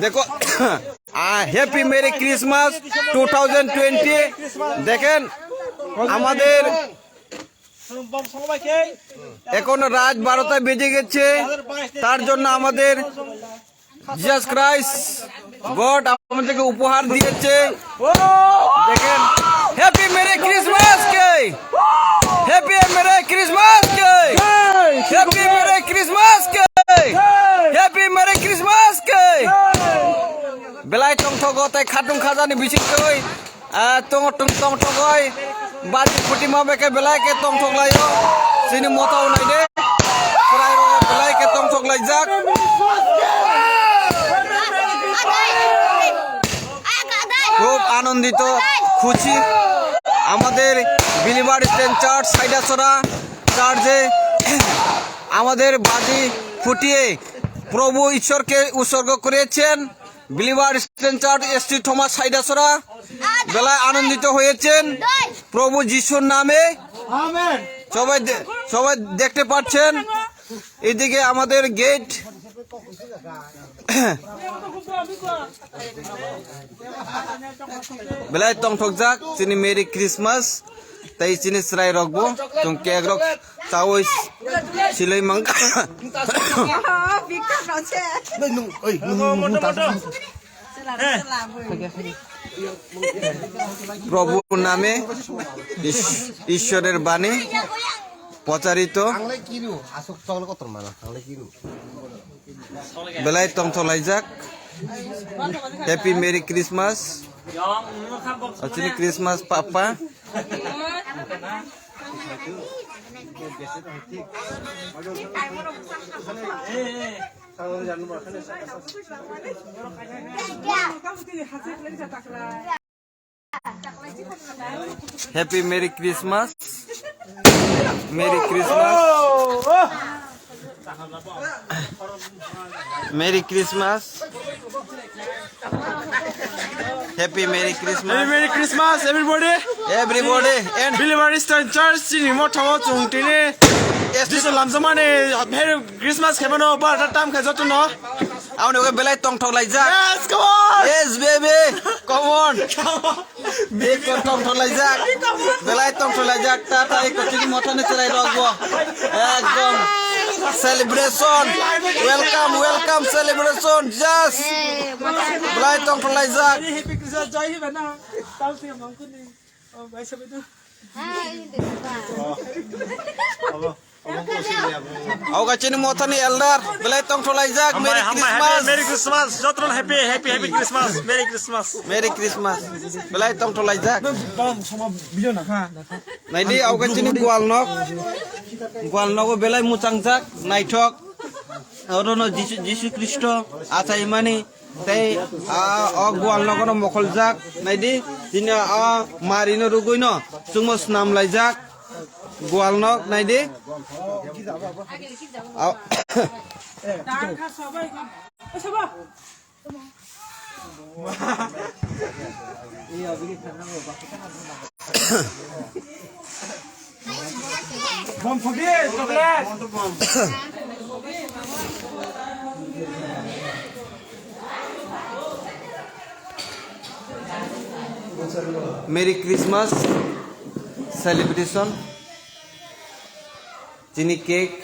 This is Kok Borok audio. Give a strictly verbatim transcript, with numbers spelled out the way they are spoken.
দেখো, আহ, happy merry Christmas two thousand twenty. দেখেন, আমাদের এখন রাত বারোটা বেজে গেছে, তার জন্য আমাদের জিসাস ক্রাইস্ট গড আমাদেরকে উপহার দিয়েছে। দেখেন, হ্যাপি মেরি ক্রিসমাস কে, হ্যাপি মেরি ক্রিসমাস কে, হ্যাপি মেরি ক্রিসমাস কে, হ্যাপি মেরি ক্রিসমাস কে। Belai tongthogo tei khatung khajani bisingtwi, ah, tong tong tongthogoi. Baji phuti ma beke belai ke tongthok laio. Chini motha unai de. Chwrai rok belai ke tongthok laijak. খুব আনন্দিত, খুশি। আমাদের বিলিভার খ্রিস্টান চার্চ সাইডাছড়া চার্চে আমাদের বাজি ফুটিয়ে প্রভু ঈশ্বরকে উৎসর্গ করেছেন। বিলিভার খ্রিস্টান চার্চ এসটি থমাস সাইডাছড়া বেলায় আনন্দিত হয়েছেন প্রভু যিশুর নামে। সবাই দে-, সবাই দেখতে পাচ্ছেন, এদিকে আমাদের গেট বেলায় tongthokjak, chini Merry Christmas. Tei chini chwrai rok bo chwng cake rok chawi silai mang. প্রভুর নামে ইস-, ঈশ্বরের বাণী প্রচারিত। Belai tongthok laijak. Happy Merry Christmas. Chini Christmas papa. Happy Merry Christmas. Merry Christmas. Merry Christmas. Happy Merry Christmas. Happy Merry Christmas, everybody. Everybody and Believer Eastern Church, chini motha o chwng tini Jisu lamjamani Merry Christmas khaimano, barata tam khe jotono. Aboni bagwi belai tongthok laijak. Yes, come on. Yes, baby. Come on. Come on. Big tongthok laijak. Belai tongthok laijak. Ta ta eko chini mothani chwrai rok bo. Ekdom celebration. Welcome, welcome celebration. Yes. Belai tongthok laijak. Happy Christmas, joy hiba na. Tau se mangkuni. Oh, bai sabai tu. Hai, ini deh, Pak. Oga chini mothani elder, belai tongthok laijak. Merry Christmas. Merry Christmas. Jotron happy, happy, happy Christmas. Merry Christmas. Merry Christmas. Belai tongthok laijak. Naidi, oga chini gwal nok. Gwal nogo belai muchangjak, naithok. Orono Jisu, Jisu Khristo achaimani. Tei, ah, o gwal nogono mokholjak. Naidi, chini o marino rugwino chwngmo snam laijak. Gwal nok naidi. Au. Merry Christmas celebration. Chini cake.